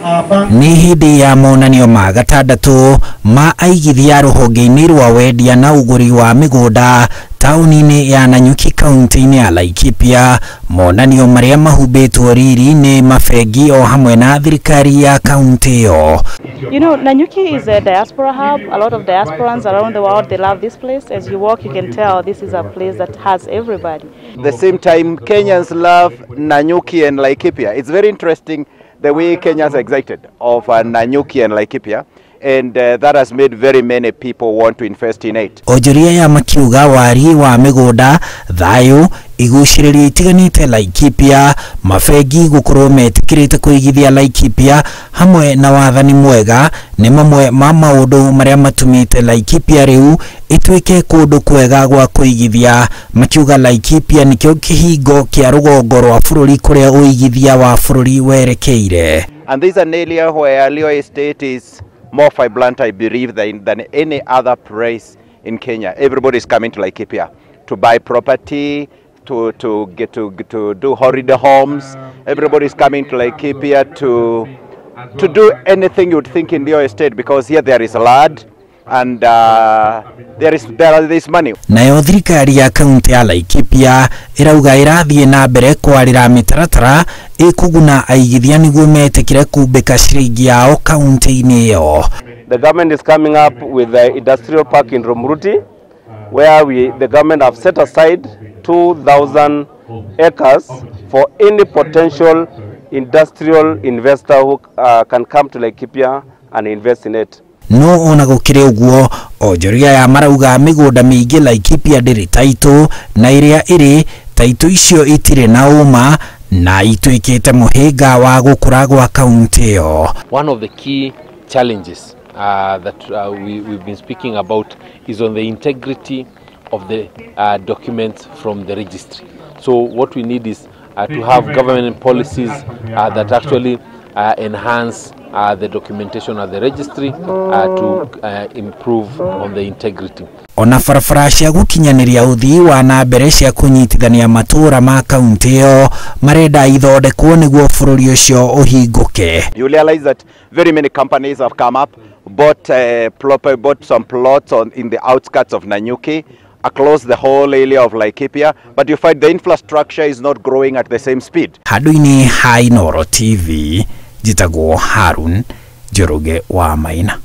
Nĩ hĩndĩ ya monanio ma gatandatũ ma aigithia rũhonge-inĩ rwa wendia na ũgũri wa mĩgũnda taũni-inĩ ya Nanyuki, kaunti-inĩ ya Laikipia, monanio marĩa mahumbĩtwo riri nĩ mabengi o hamwe na thirikari ya kaunti ĩyo. Nanyuki is a diaspora hub. A lot of diasporans around the world, they love this place. As you walk, you can tell this is a place that has everybody. The same time, Kenyans love Nanyuki and Laikipia. It's very interesting the way Kenyans are excited of Nanyuki and Laikipia, and that has made very many people want to invest in it. Onjoria aya makiuga wariĩ wa mĩgũnda, thayũ, igucĩrĩrio itiganĩte Laikipia, mabengi gũkorwo metĩkĩrĩte kũigithia Laikipia hamwe na wathani mwega nĩ mamwe ma maũndũ marĩa matũmĩte Laikipia rĩu ĩtuĩke kũndũ kwega gwa kũigithia. Makiuga Laikipia nĩkĩo kĩhingo kĩa rũgongo rwa bũrũri kũrĩa ũigithia wa bũrũri werekeire. And this is an area where real estate is more vibrant, I believe, than any other place in Kenya. Everybody is coming to Laikipia to buy property, to do holiday homes. Everybody is coming to Laikipia to do anything you'd think in real estate, because here there is land and there is money. Nayo thirikari ya kaunti ya Laikipia ĩrauga ĩrathiĩ na mbere kwarĩra mĩtaratara ĩkũguna aigithia nĩguo metĩkĩre kumbĩka ciringi yao kaunti-inĩ ĩyo. The government is coming up with the industrial park in Rumuruti, where the government have set aside 2,000 acres for any potential industrial investor who can come to Laikipia and invest in it. No ona gũkĩrĩ ũguo, onjoria aya marauga mĩgũnda mĩingĩ Laikipia ndĩrĩ taitũ, na ĩrĩa ĩrĩ taitũ icio itirĩ na ũma na ituĩkĩte mũhĩnga wa gũkũra gwa kaunti ĩyo. One of the key challenges that we've been speaking about is on the integrity of the documents from the registry. So what we need is to have government policies that actually enhance the documentation at the registry to improve on the integrity. Ona barabara cia gũkinyanĩria ũthii wa na mbere cia kũnyitithania matũũra ma kaunti ĩyo marenda ithondekwo nĩguo bũrũri ũcio ũhingũke. You realize that very many companies have come up, bought some plots in the outskirts of Nanyuki, across the whole area of Laikipia, but you find the infrastructure is not growing at the same speed. Handũ-inĩ ha Inooro TV, njĩtagwo Harun Njoroge wa Maina.